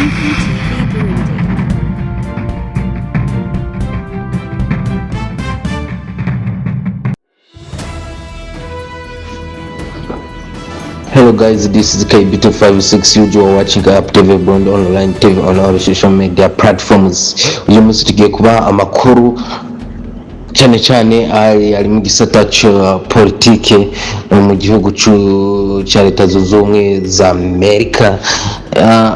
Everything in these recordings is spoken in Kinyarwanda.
UPTV Burundi. Hello guys, this is KB256. You are watching Up TV Burundi online TV on all social media platforms. Uyu munsi tugiye kubaha amakuru cyane cyane ari mu gisata ca politike mu gihugu ca Leta Zunze Ubumwe za Amerika,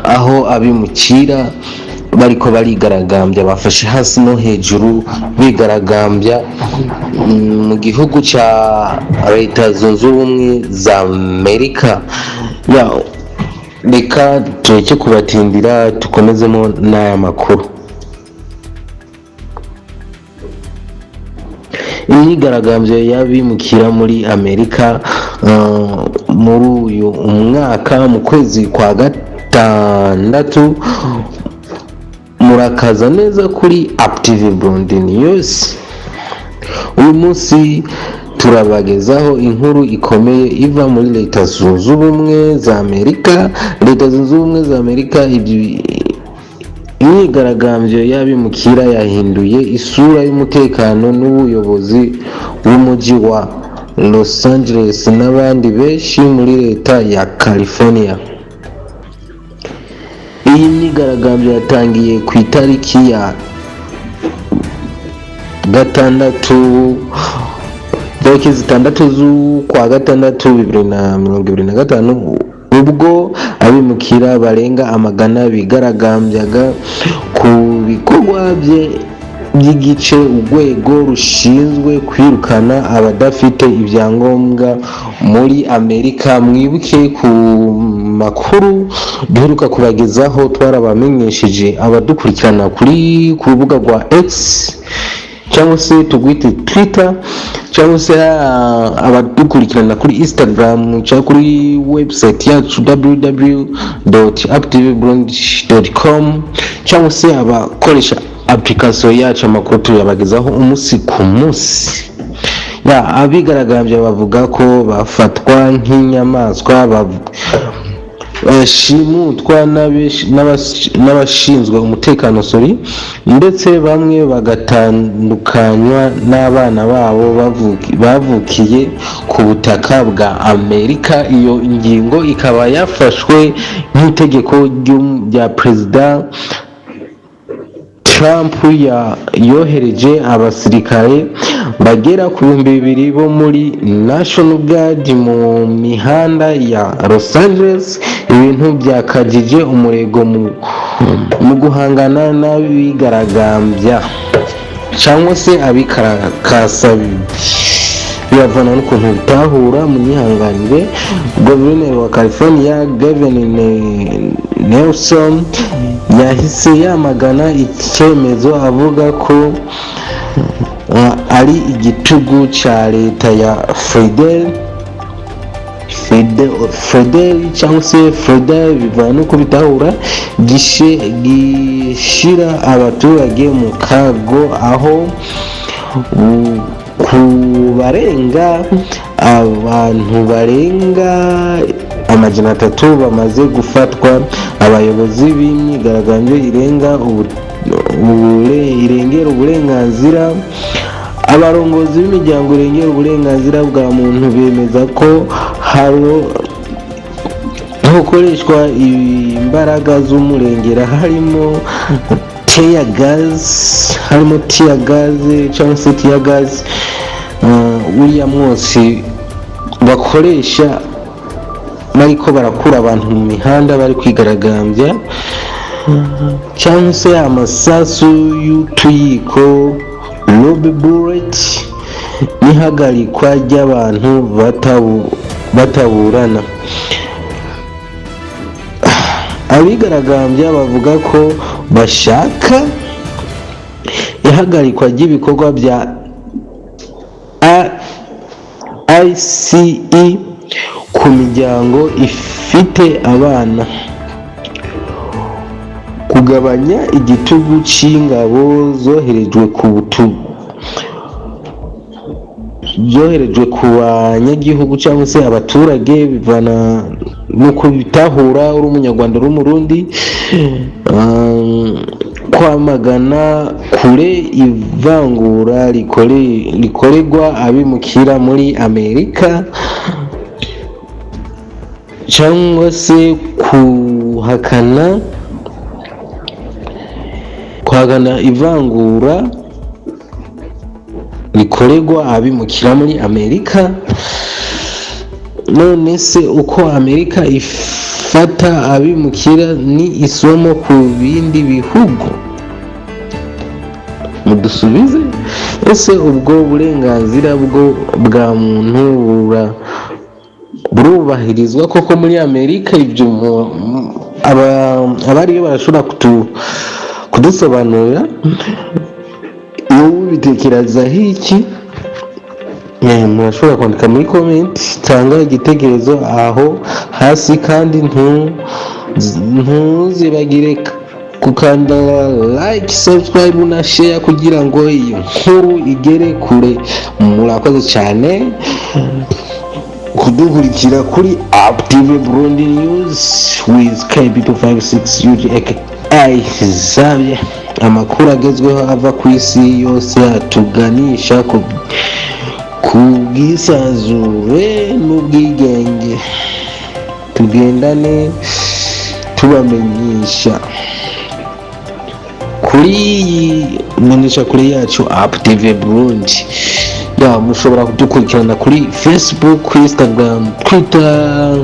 aho abimukira bariko barigaragambya, bafashe hasi no hejuru bigaragambya mu gihugu ca Leta Zunze Ubumwe za Amerika. Ya, reka tureke kubatindira, tukomezemo n'aya makuru. Imyigaragambyo y'abimukira muri Amerika muri uyu mwaka mu kwezi kwa gatandatu. Murakaza neza kuri Active Burundi News. Uyu munsi turabagezaho inkuru ikomeye iva muri Leta Zunze Ubumwe za Amerika. Leta Zunze Ubumwe za Amerika, imyigaragambyo y'abimukira yahinduye isura y'umutekano n'ubuyobozi bw'umujyi wa Los Angeles n'abandi benshi muri leta ya California. Iyi myigaragambyo yatangiye ku itariki ya gatandatu, tariki 6 z'ukwa gatandatu 2025, ubwo abimukira barenga amagana bigaragambyaga ku bikorwa bye by'igice urwego rushinzwe kwirukana abadafite ibyangombwa muri Amerika. Mwibuke ku makuru duheruka kubagezaho, twarabamenyesheje abadukurikirana ku rubuga rwa X cyangwa se tugwite Twitter, cyangwa se abadukurikirana kuri Instagram cyangwa kuri website yacu www.activeburundi.com, cyangwa se abakoresha application yacu, amakuru tuyabagezaho umunsi ku munsi. Ya, abigaragambya bavuga ko bafatwa nk'inyamaswa, bashimutwa n'abashinzwe umutekano, sorry, ndetse bamwe bagatandukanywa n'abana babo bavukiye ku butaka bwa Amerika. Iyo ngingo ikaba yafashwe nk'itegeko rya Perezida Trump yohereje abasirikare bagera ku 2000 bo muri National Guard mu mihanda ya Los Angeles, ibintu byakajije umurego mu guhangana n'abigaragambya cyangwa se abikarakasa, biravana n'ukuntu bitahura, munyihanganire. Guverineri wa California, Gavin Newsom, yahise yamagana icyemezo, avuga ko ari igitugu cya leta ya Fidel cyangwa se Fredel, bivana n'uko bitahura, gishira abaturage mu kago, aho ku barenga abantu barenga 300 bamaze gufatwa. Abayobozi b'imyigaragambyo irengera uburenganzira, abarongozi b'imiryango irengera uburenganzira bwa muntu bemeza ko hari gukoreshwa imbaraga z'umurengera, harimo tear gas, harimo tear gas cyangwa se tear gas, uriya mwotsi bakoresha bariko barakura abantu mu mihanda bari kwigaragambya, cyangwa se amasasu y'utuyiko, rubber bullet, n'ihagarikwa ry'abantu bataburana. Abigaragambya bavuga ko bashaka ihagarikwa ry'ibikorwa bya ICE ku miryango ifite abana, kugabanya igitugu c'ingabo zoherejwe ku banyagihugu cyangwa se abaturage, bivana Nuko bitahura, uri Umunyarwanda, uri Umurundi, kwamagana kure ivangura rikoregwa abimukira muri Amerika, cyangwa se kuhakana ivangura rikorerwa abimukira muri Amerika. None se uko Amerika ifata abimukira ni isomo ku bindi bihugu? Mudusubize. Ese ubwo burenganzira bwo bwa muntu burubahirizwa koko muri Amerika? Ibyo abariyo barashobora kudusobanurira. Wowe ubitekerezaho iki? Murashobora kwandika muri comment, tanga igitekerezo aho hasi, kandi ntuzibagire gukanda like, subscribe na share kugira ngo iyi nkuru igere kure. Murakoze cyane kudukurikira kuri Up TV Burundi News with KB256 UG aka Xavier. Amakuru agezweho ava ku isi yose atuganisha ku bwisanzure n'ubwigenge, tugendane tubamenyesha kuri iyi menyesha kuri yacu Up TV Burundi. Ya, mushobora kudukurikirana kuri Facebook, Instagram, Twitter,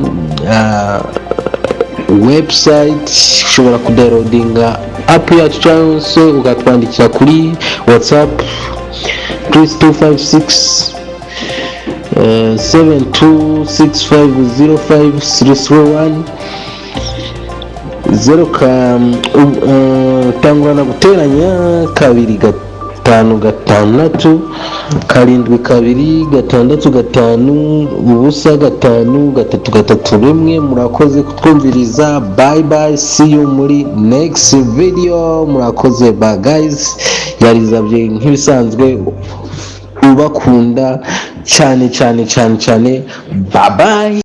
website. Ushobora kudownloadinga app yacu cyangwa se ukatwandikira kuri WhatsApp +256 72650531 zero ka tangurana guteranya 2567265053331. Murakoze kutwumviriza. Bye bye, see you muri next video. Murakoze ba guys, yarizabye nk'ibisanzwe, ubakunda cyane cyane cyane cyane. Bye bye.